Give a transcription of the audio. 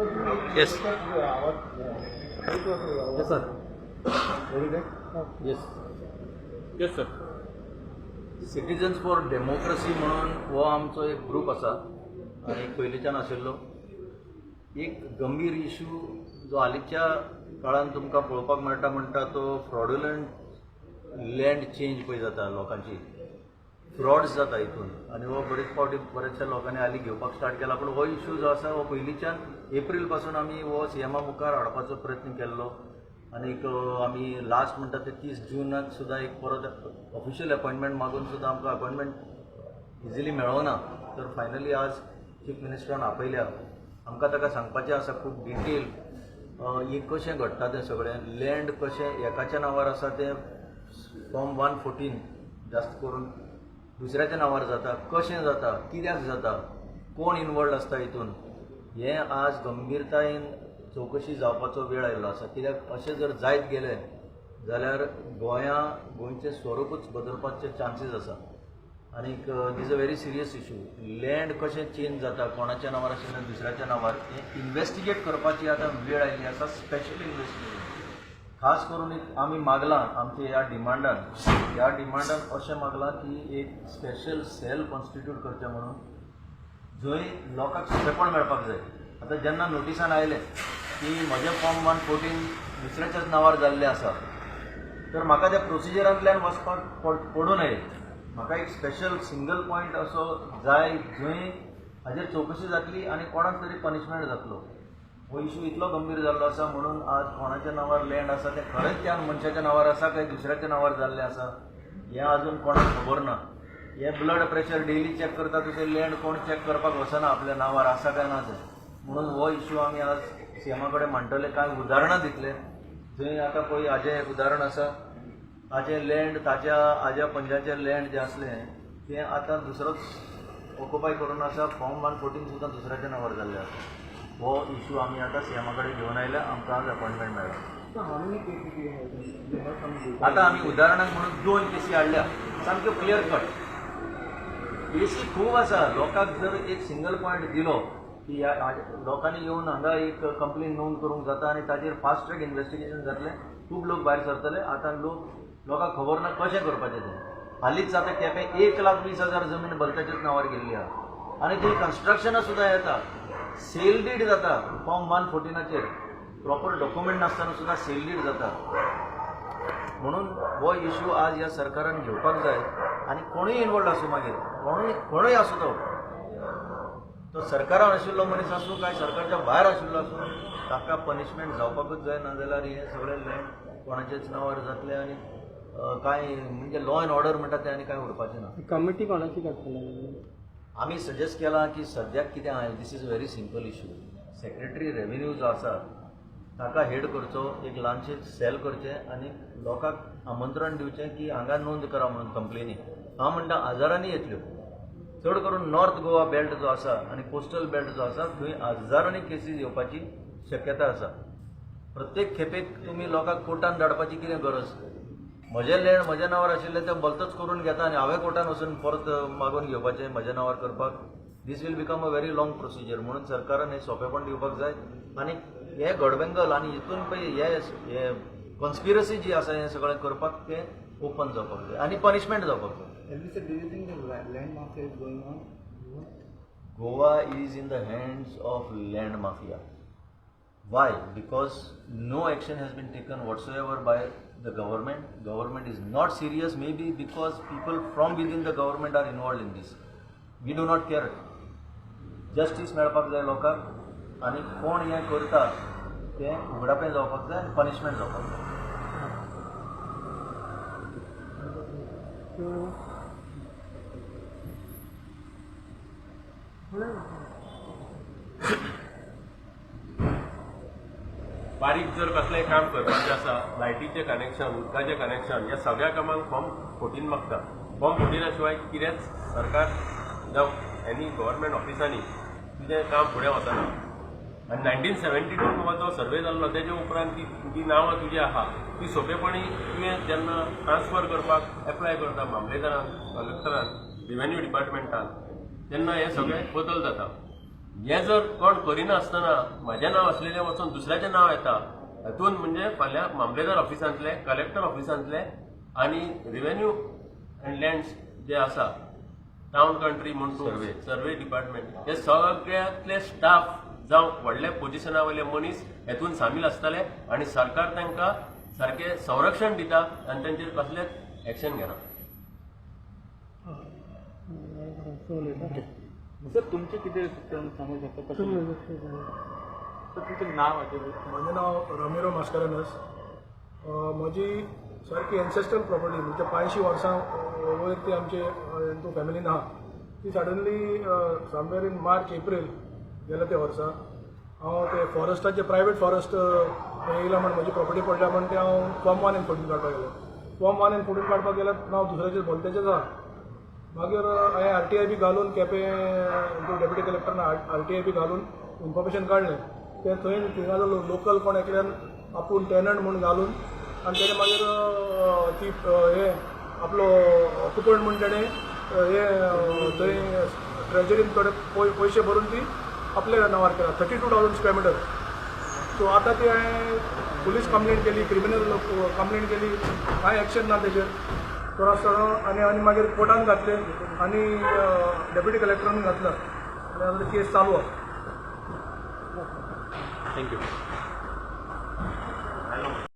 Yes. Yes, sir. Yes. Yes, sir. Citizens for democracy म्हणून हो आमचो एक ग्रूप आसा आनी पयलींच्यान आशिल्लो. एक गंभीर इशू जो हालींच्या काळान तुमकां पळोवपाक मेळटा म्हणटा तो फ्रॉड्युलंट लँड चेंज पळय जाता, लोकांची फ्रॉड्स जाता हितून. आनी हो बरेच फावटी बरेचशा लोकांनी हालीं घेवपाक स्टार्ट केला, पूण हो इशू जो आसा हो पयलींच्यान एप्रील पासून आमी हो सीएमा मुखार हाडपाचो प्रयत्न केल्लो. आनीक आमी लास्ट म्हणटा ते 30 जूनाक सुद्दां एक परत ऑफिशियल अपॉयंटमेंट मागून सुद्दां आमकां अपॉयंटमेंट इजिली मेळोना. तर फायनली आज चीफ मिनिस्टरान आपयल्या. आमकां ताका सांगपाचें आसा खूब डिटेल हें कशें घडटा तें सगळें, लँड कशें एकाच्या नांवार आसा तें फॉर्म 114 जास्त करून दुसऱ्याच्या नांवार जाता, कशें जाता, कित्याक जाता, कोण इनवॉल्ड आसता हितून, हें आज गंभीरतायेन चवकशी जावपाचो वेळ आयिल्लो आसा. कित्याक अशें जर जायत गेलें जाल्यार गोंयचें स्वरुपूच बदलपाचे चान्सीस आसा. आनीक this a very serious issue. Land कशें चेंज जाता, कोणाच्या नांवार आशिल्लें दुसऱ्याच्या नांवार, हें इन्वेस्टिगेट करपाची आतां वेळ आयिल्ली आसा. स्पेशल इन्वेस्टिगेशन खास करून एक आमी मागलां आमच्या ह्या डिमांडान, ह्या डिमांडान अशें मागलां की एक स्पेशल सेल कॉन्स्टिट्यूट करचें म्हणून, जंय लोकांक सोंपेपण मेळपाक जाय. आतां जेन्ना नोटिसान आयलें की म्हजें फॉर्म 114 दुसऱ्याच्याच नांवार जाल्लें आसा, तर म्हाका त्या प्रोसिजरांतल्यान वचपाक पडूं नये. म्हाका एक स्पेशल सिंगल पॉयंट असो जाय जंय हाजेर चवकशी जातली आनी कोणाक तरी पनिशमेंट जातलो. हो इशू इतलो गंभीर जाल्लो आसा म्हणून आज कोणाच्या नांवार लँड आसा तें खरेंच त्या मनशाच्या नांवार आसा काय दुसऱ्याच्या नांवार जाल्लें आसा हें अजून कोणाक खबर ना. हें ब्लड प्रेशर डेली चॅक करता तशें लँड कोण चॅक करपाक वचना आपल्या नांवार आसा काय ना तें. म्हणून हो इशू आमी आज सीएमा कडेन मांडटले. कांय उदाहरणां दितले जंय आतां पळय हाजें एक उदाहरण आसा. ताजें लँड, ताज्या आज्या पंजाचें लँड जें आसलें तें आतां दुसरोच ऑक्युपाय करून आसा. फॉर्म 114 सुद्दां दुसऱ्याच्या नांवार जाल्लें आसा. हो इशू आमी आतां सीएमा कडेन घेवन आयल्या. आमकां आज अपॉयंटमेंट मेळ्ळा. आतां आमी उदाहरणाक म्हणून दोन केसी हाडल्या, सामक्यो क्लियर कट केसी खूब आसा. लोकांक जर एक सिंगल पॉयंट दिलो की ह्या लोकांनी येवन हांगा एक कंप्लेन नोंद करूंक जाता आनी ताजेर फास्ट ट्रॅक इन्वेस्टिगेशन जातलें, खूब लोक भायर सरतले. आतां लोकांक खबर ना कशें करपाचें तें. हालींच आतां केपें 1,20,000 जमीन भलत्याच्याच नांवार गेल्ली आहा आनी थंय कन्स्ट्रक्शनां सुद्दां येता, सेल did जाता फॉर्म 114चेर, प्रॉपर डॉक्युमेंट नासतना सुद्दां सेल did जाता. म्हणून हो इशू आज ह्या सरकारान घेवपाक जाय आनी कोणूय इनवॉल्ड आसूं, मागीर कोणूय कोणूय आसूं, तो तो सरकारान आशिल्लो मनीस आसूं काय सरकारच्या भायर आशिल्लो आसूं, ताका पनिशमेंट जावपाकूच जाय. नाजाल्यार हें सगळें लँड कोणाच्याच नांवार जातलें आनी कांय म्हणजे लॉ एंड ऑर्डर म्हणटा तें आनी कांय उरपाचें ना. कमिटी कोणाची काडटले? आमी सजेस्ट केलां की सद्याक कितें आहा, this is a very simple issue. Secretary revenue जो आसा ताका हेड करचो, एक ल्हानशें सेल करचें आनी लोकांक आमंत्रण दिवचें की हांगा नोंद करा म्हणून कंप्लेनी. हांव म्हणटा हजारांनी येतल्यो. चड करून नॉर्थ गोवा बेल्ट जो आसा आनी कोस्टल बेल्ट जो आसा थंय हजारांनी केसीस येवपाची शक्यता आसा. प्रत्येक खेपेक तुमी लोकांक कोर्टान धाडपाची कितें गरज? म्हजें लँड म्हज्या नांवार आशिल्लें तें भलतोच करून घेता आनी हांवें कोर्टान वचून परत मागून घेवपाचें म्हज्या नांवार करपाक. This will become a very long procedure. म्हणून सरकारान हें सोंपेपण दिवपाक जाय आनी हें गडबेंगल आनी हितून पळय हे कॉन्स्पिरसी जी आसा हें सगळें करपाक तें ओपन जावपाक जाय आनी पनिशमेंट जावपाक जाय. Sir, do you think the land mafia is going on? Goa is in the hands of land mafia. Why? Because no action has been taken whatsoever by the government. Government is not serious, maybe because people from within the government are involved in this. We do not care. Justice मेळपाक जाय लोकांक आनी कोण हें करता तें उगडापें जावपाक जाय आनी पनिशमेंट जावपाक जाय. बारीक जर कसलेंय काम करपाचें आसा, लायटीचें कनेक्शन, उदकाचें कनेक्शन, ह्या सगळ्या कामांक फॉर्म 14 मागता. फॉर्म 14 शिवाय कितेंच सरकार जावं एनी गव्हर्मेंट ऑफिसांनी तुजें काम फुडें वचना. आनी 1972 जो सर्वे जाल्लो तेजे उपरांत ती जी नांवां तुजी आहा ती सोंपेपणी तुवें जेन्ना ट्रान्सफर करपाक एप्लाय करता मामलेदारान, कलेक्टरान, रिव्हेन्यू डिपार्टमेंटान, तेन्ना हें सगळें बदल जाता. हें जर कोण करिना आसतना म्हाजें नांव आसलेलें वचून दुसऱ्याचें नांव येता, हातून म्हणजे फाल्यां मामलेदार ऑफिसांतले, कलेक्टर ऑफिसांतले आनी रिव्हेन्यू अँड लँड्स जे आसा, टावन कंट्री म्हूण तूं, सर्वे डिपार्टमेंट, हे सगळ्यांतले स्टाफ जावं व्हडल्या पोजिशना वयले मनीस हेतून सामील आसतले आनी सरकार तांकां सारकें संरक्षण दिता आनी तांचेर कसलेंच एक्शन घेना. सर, तुमचे कितें सांगू शकता कशें? सर, तुमचें नाव आशिल्लें? म्हजें नांव रमिरो मास्कारेनस. म्हजी सारकी एन्सेस्ट्रल प्रॉपर्टी, म्हणजे 500 वर्सां वयर ती आमचे हिंदू फॅमिलीन आहा. ती suddenly somewhere in March April गेल्या त्या वर्सा हांव ते फॉरेस्टाचे, प्रायवेट फॉरेस्ट येयला म्हण, म्हजी प्रॉपर्टी पडल्या म्हण ते हांव फॉर्म 1 एंड 14 काडपाक गेलो. फॉर्म 1 एंड 14 काडपाक गेल्यार नांव दुसऱ्याचें, भलत्याचेंच आहा. मागीर हांवें आरटीआय बी घालून, केपें डेप्युटी कलेक्टरान आरटीआय बी घालून इन्फॉर्मेशन काडलें. ते थंय थिंगा लोकल कोण एकल्यान आपूण टेनंट म्हूण घालून आनी तेणें मागीर ती हे आपलो ऑक्युपंट म्हूण तेणें हे थंय ट्रेजरीन थोडे पयशे भरून ती आपल्या नांवार केला, 32,000 square meter. So आतां ती हांवें पुलीस कंप्लेंट केली, क्रिमिनल कंप्लेंट केली, कांय एक्शन ना तेजेर. थोडो आसतना आनी मागीर कोर्टान घातले आनी डेप्युटी कलेक्टरान घातला आनी आतां केस चालू आसा. Thank you.